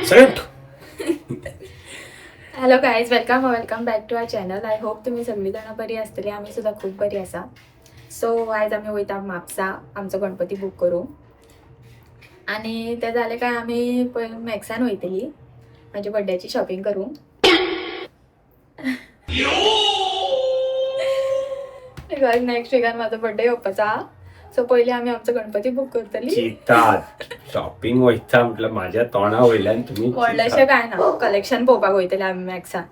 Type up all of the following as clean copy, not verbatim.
Silent. Hello guys, welcome welcome back to our channel. I hope तुम्ही सगळी जाणां बरी आसतली. आमी सुद्दां खूब बरी आसा. सो आयज आमी वयता म्हापसा आमचो गणपती बूक करूंक आनी ते जालें काय आमी पयलीं मॅक्सान वयतली म्हाज्या बड्ड्याची शॉपिंग करूंक. Because next विकान म्हाजो बड्डे येवपाचो आहा. सो पयलीं आमी आमचो गणपती बूक करतली. चितात शॉपिंग वयता म्हटलं माझ्या तोंडा वयल्यान तुम्ही व्हडलेशें कांय ना, कलेक्शन पळोवपाक वयतले आमी मॅक्सान.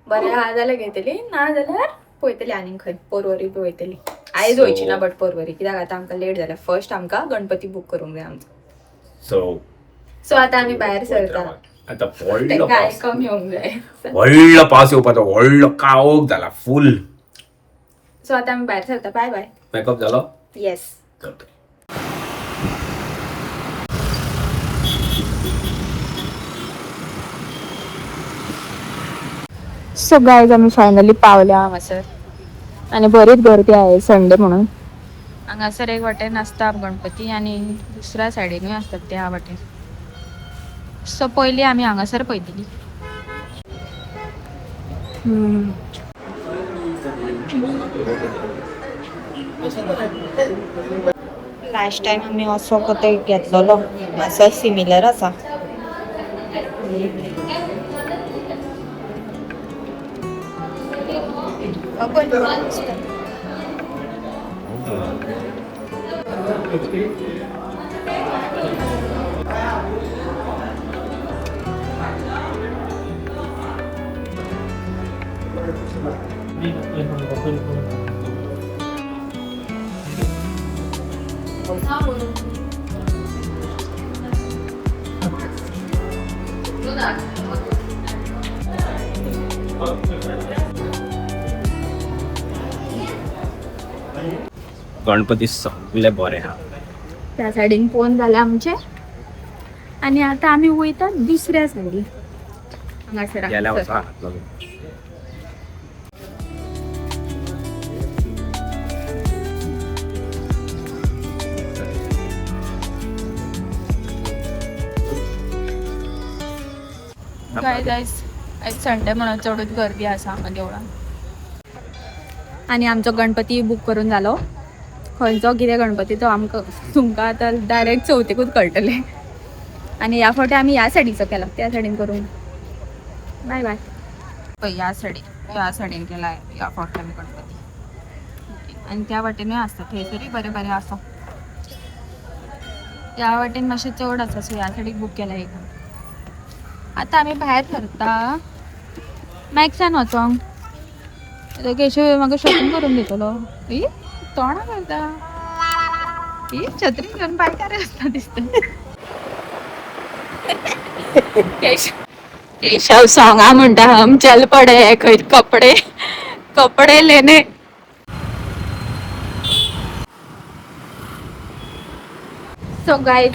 बरें आहा जाल्यार घेतली, ना जाल्यार पळयतली आनीक खंय पोरवरी बी वयतली. आयज वयची ना बट पोरवरी, कित्याक आतां आमकां लेट जालें. फर्स्ट आमकां गणपती बूक करूंक जाय आमचो. सो सो आतां आमी भायर सरता. आता व्हडलो तांकां पावस आयकूंक येवंक जाय. व्हडलो पावस येवपाचो, व्हडलो काळोख जाला फूल. सो आतां आमी भायर सरता. बाय बाय. मेकअप जालो? येस. चलता. सो गायज, आमी फायनली पावल्या हांगासर आनी बरीच गर्दी आहे संडे म्हणून. हांगासर एक वाटेन आसता गणपती आनी दुसऱ्या सायडीनूय आसतात त्या वाटेन. सो पयली आमी हांगासर पळयतली. लास्ट टायम आमी असो कोते घेतलेलो, मातसो सिमिलर आसा. गणपती सगळे बरे हा. त्या सायडीन पोवन जाले आमचे आनी आतां आमी वयता दुसऱ्या सायडीन हांगासर. गेल्या हांगासर. वर्सा घातलो. काय आयज आयज संडे म्हणून चडूच गर्दी आसा हांगा देवळान. आनी आमचो गणपती बूक करून जालो. खंयचो कितें गणपती तो आमकां तुमकां आतां डायरेक्ट चवथीकूच कळटलें. आनी ह्या फावटी आमी ह्या सायडीचो केला, त्या सायडीन करूंक. बाय बाय. पळय ह्या सायडीन, ह्या सायडीन केला ह्या फावटी आमी गणपती. आनी त्या वाटेनूय आसता, थंयसरूय बरें बरें आसा. ह्या वाटेन मातशें चड आसा, सो ह्या सायडीक बूक केला एक. आतां आमी भायर सरता मॅक्सान वचोंक. आतां केशव म्हाका शॉपिंग करून दितलो. ई तोंडां करता, ई छत्री घेवन बायकार आसता दिसता. केशव सॉंगा म्हणटा, हम चल पडे खंय कपडे कपडे लेने. सो गायज,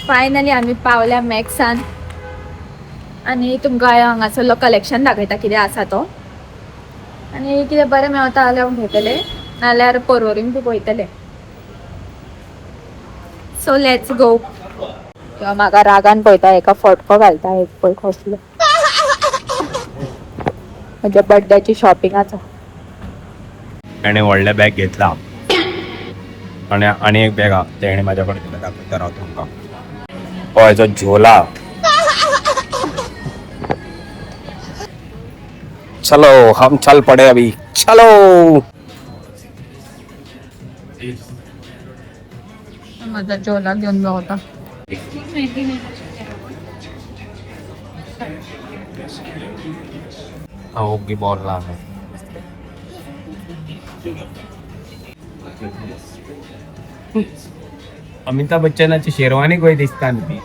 फायनली आमी पावल्या मॅक्सान आनी तुमकां हांगासरलो कलेक्शन दाखयता कितें आसा तो. आनी कितें बरें मेवता जाल्यार हांव घेतलें, नाल्यार पोरवरीन बी पळयतलें. So let's go. म्हाका रागान पळयता, एका फटको घालता एक पळय कसलो म्हज्या बड्ड्याची शॉपिंगाचो. तेणे व्हडलें बॅग घेतला आनी आनी एक बॅग आहा, तेणे म्हाज्या कडेन दिला. दाखयता राव तुमकां. हो हेचो झोला. चलो हम चल पड़े अभी, चलो. म्हजा झोला घेवन भोंवता. ओगी बॉल लाग. अमिताभ बच्चनाची शेरवानी खंय दिसता न्ही ती.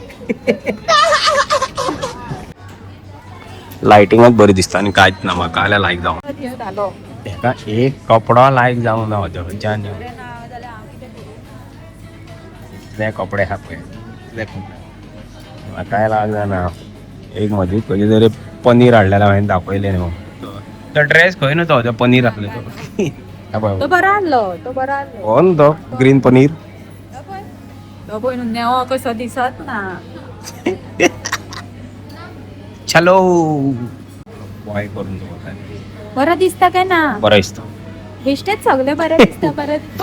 लायटिंगात बरी दिसता आनी कांयच ना म्हाका जाल्यार लायक जावं. जालो. तेका एक कपडो लायक जावंक ना म्हज्या खंयच्यान. इतले कपडे आहा पळय, इतले कपडे म्हाकाय लायक जायना. एक म्हजी खंयची तरी पनीर हाडलेलें हांवें, दाखयलें न्हू तो ड्रेस खंय न्हू तो पनीर आसलो तो. हा पळय. तो बरो आहलो, तो बरो आहलो. हो न्हू तो ग्रीन पनीर. तो पळय न्हू, नेवो कसो दिसत ना. चलो बॉय करून दवरता. बरं दिसता काय ना? बरं दिसता. बेश्टेच सगळे बरें दिसता परत.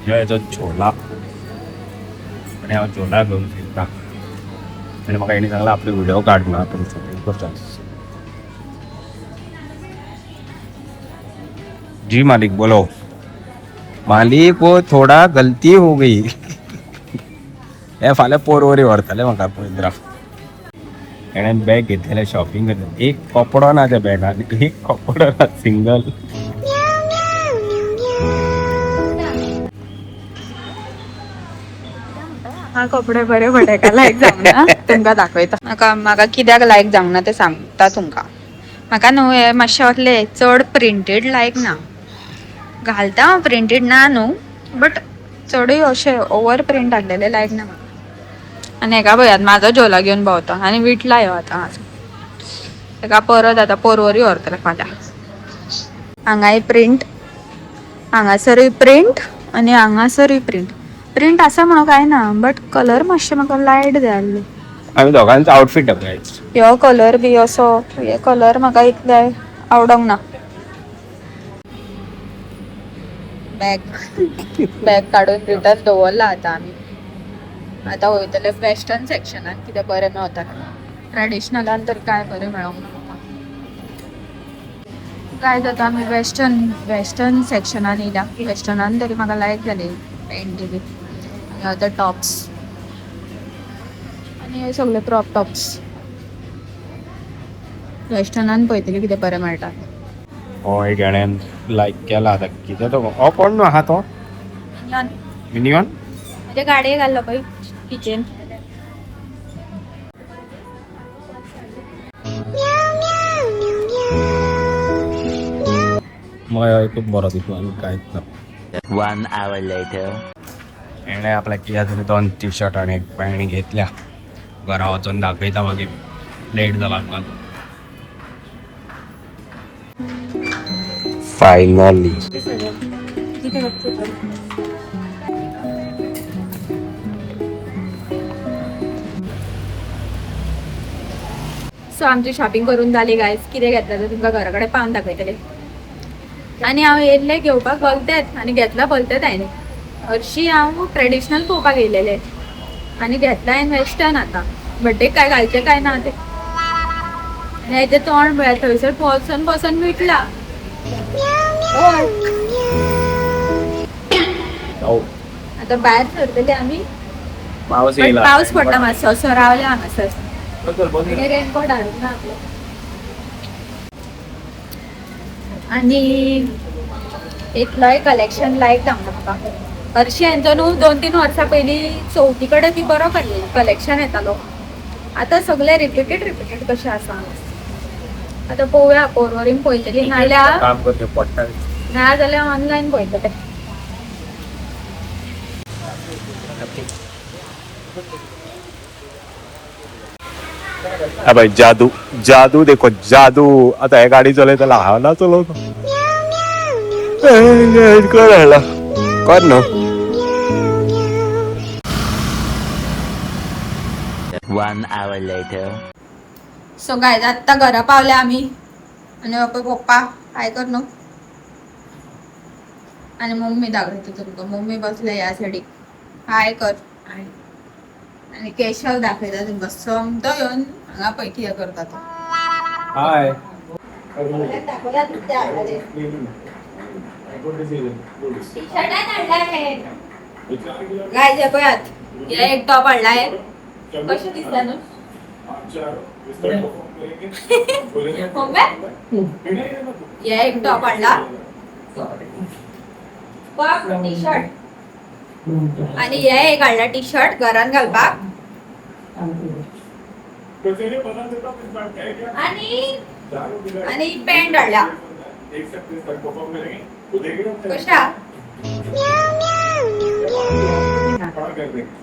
ह्यो हेचो झोला आनी हांव झोला घेवन फिरता आनी म्हाका हेणी सांगलां आपले व्हिडिओ काड ना आपण शॉपिंग करता. जी मालिक बोलो. मालिक वो थोडा गलती हो गई. हे फाल्यां पोरवरी व्हरतले म्हाका पवित्रा. हेणें बॅग घेतलेलें शॉपिंग करता, एक कपडो ना त्या बॅगान, एक कपडो ना सिंगल. हा कपडे बरे पडे का लायक जावंक ना तुमकां दाखयता. म्हाका म्हाका कित्याक लायक जावंक ना तें सांगता तुमकां. म्हाका न्हू हे मातशें असले चड प्रिंटेड लायक ना. घालता हांव प्रिंटेड ना न्हू, बट चडूय अशें ओवर प्रिंट आहलेले लायक ना म्हाका. आनी हेका पळयात, म्हाजो झोला घेवन भोंवता आनी विटला ह्यो आतां हाजो. तेका परत आतां पोरवरी व्हरतले फाल्यां. हांगाय प्रिंट, हांगासरूय प्रिंट आनी हांगासरूय प्रिंट. प्रिंट आसा म्हणून काय ना, बट कलर मातशें म्हाका लायट जाय आसलो. आमी दोगांचो आउटफीट दाखय. ह्यो कलर बी असो हे कलर म्हाका इतले आवडोंक ना. बॅग बॅग काडून रिटर्न दवरला. आतां आमी आतां वयतले वेस्टर्न सेक्शनान, कितें बरें मेवता. ट्रेडिशनलान तर काय बरें मेळोंक ना म्हाका. काय जाता, आमी वेस्टर्न वेस्टर्न सेक्शनान येयल्या. वेस्टर्नान तरी म्हाका लायक जाली पॅन्ट बी. आनी आतां टॉप्स आनी हे सगळे क्रॉप टॉप्स. वेस्टर्नान पळयतली कितें बरें मेळटा. हो एक हेणें लायक केला. आतां कितें तो हो कोण न्हू आहा तो? मिनियन. म्हणजे गाडये घाल्लो पळय किचन. म्हाका खूब बरो दिसलो आनी कांयच ना. One hour later. हेणें आपल्याक कितें तरी दोन टी शर्ट आनी एक पॅन्ट घेतल्या. घरा वचून दाखयता मागीर, लेट जाला आमकां. फायनली. सो आमची शॉपिंग करून जाली गायज. कितें घेतलें तें तुमकां घरा कडेन पावन दाखयतले. आनी हांव येयल्लें घेवपाक भलतेंच आनी घेतलां भलतेंच हांवें. हरशीं हांव ट्रेडिशनल पळोवपाक येयलेलें आनी घेतलां हांवें वेस्टर्न. आतां बड्डेक काय घालचें काय ना तें. आनी हेजें तोंड पळयात, थंयसर बसून बसून विटलां. हय. आतां भायर सरतले आमी. पावस बट येयला. पावस पडटा मातसो असो रावले हांगासर. रेनकोट हाडूंक ना आपलो. आनी इतलोय कलेक्शन लायक जावंक ना म्हाका. हरशीं हेंचो न्हू 2-3 वर्सां पयलीं चवथी कडेन बी बरो कलेक्शन येतालो. आतां सगळें रिपीटेड रिपीटेड कशें आसा. आतां पळोवया, पोरवरीन पळयतली, नाल्यार काम करचें पडटा. ना जाल्यार ऑनलायन पळयतले. हा भाई, जादू जादू देखो जादू. आता हे गाडी चलयताला, हांव ना चलोवचो कर हाडला कर न्हू. One hour later. So guys, आत्तां घरा पावले आमी आनी हो पळय पप्पा काय कर न्हू आनी मम्मी दाखयता तुमकां. मम्मी बसले ह्या सायडीक, हाय कर. आनी केशव दाखयता तुमकां. सोमतो येवन हांगा पळय कितें करता तो. हाय. दाखोवया कितें हाडला तें. टी-शर्टान हाडला हे. गायज, हे पळयात, हे एक टॉप हाडला. हे कशें दिसता न्हू मम्मी? हे एक टॉप हाडला, टी शर्ट आणि हे एक हाडला टी शर्ट घरान घालपाक. आणि आणि पॅन्ट हाडला. कशा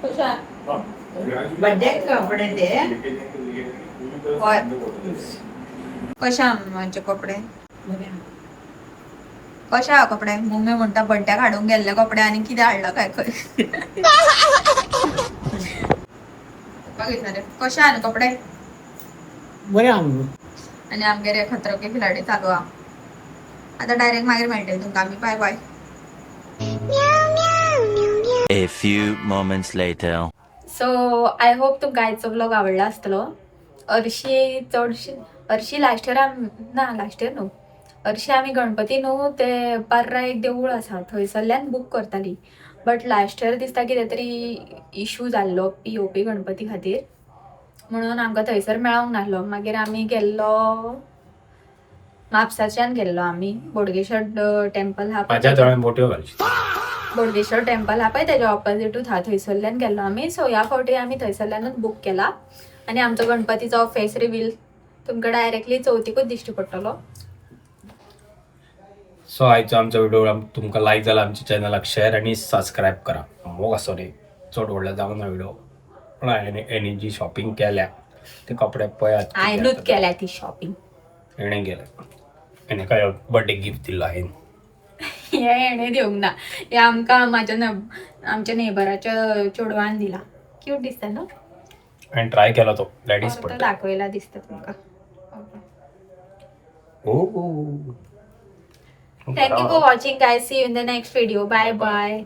कशा? बड्डे कपडे ते. हय. कशा आमचे कपडे? कशे आहा कपडे? मम्मी म्हणटा बड्ड्याक हाडूंक गेल्ले कपडे आनी कितें हाडला काय खंय. पप्पा घेतला रे. कशे आहा न्हू कपडे? बरें आहा न्हू. आनी आमगेर हे खतरो के खिलाडी चालू आहा. आतां डायरेक्ट मागीर मेळटले तुमकां आमी. बाय बाय. A few moments later. So I hope तुमकां आयचो व्लॉग आवडला आसतलो. हरशीं चडशी हरशीं लास्ट इयर आमी ना, लास्ट इयर न्हू, हरशीं आमी गणपती न्हू ते पर्रा एक देवूळ आसा थंयसरल्यान बूक करताली, बट लास्ट इयर दिसता कितें तरी इशू जाल्लो पीओपी गणपती खातीर, म्हणून आमकां थंयसर मेळोंक नासलो. मागीर आमी गेल्लो म्हापसाच्यान गेल्लो आमी बोडगेश्वर टेम्पल आहा पळय. माझ्या दोळ्यान बोट्यो घालची. बोडगेश्वर टेम्पल आहा पळय तेज्या ऑपोजिटूच आहा, थंयसरल्यान गेल्लो आमी. सो ह्या फावटी आमी थंयसरल्यानूच बूक केला आनी आमचो गणपतीचो फेस रिवील तुमकां डायरेक्टली चवथीकूच दिश्टी पडटलो. सो आयचो आमचो व्हिडिओ तुमकां लायक जाला, आमच्या चॅनलाक शेअर आणि सबस्क्रायब करा. मोग आसो रे, चड व्हडलो जावना ना व्हिडिओ, पण हांवें हेणी जी शॉपिंग केल्या ते कपडे पळयात. हांवेनूच केल्या ती शॉपिंग. हेणें केलें, हेणें काय बर्थडे गिफ्ट दिलो हांवें. हे हेणें दिवंक ना, हे आमकां म्हाज्या आमच्या नेबराच्या चेडवान दिला. क्यूट दिसता न्हू? हांवें ट्राय केलो, तो लेडीज परतो पडटा. दाखयला दिसता तुमकां. ओ. Thank you for watching, guys. See you in the next video. Bye bye.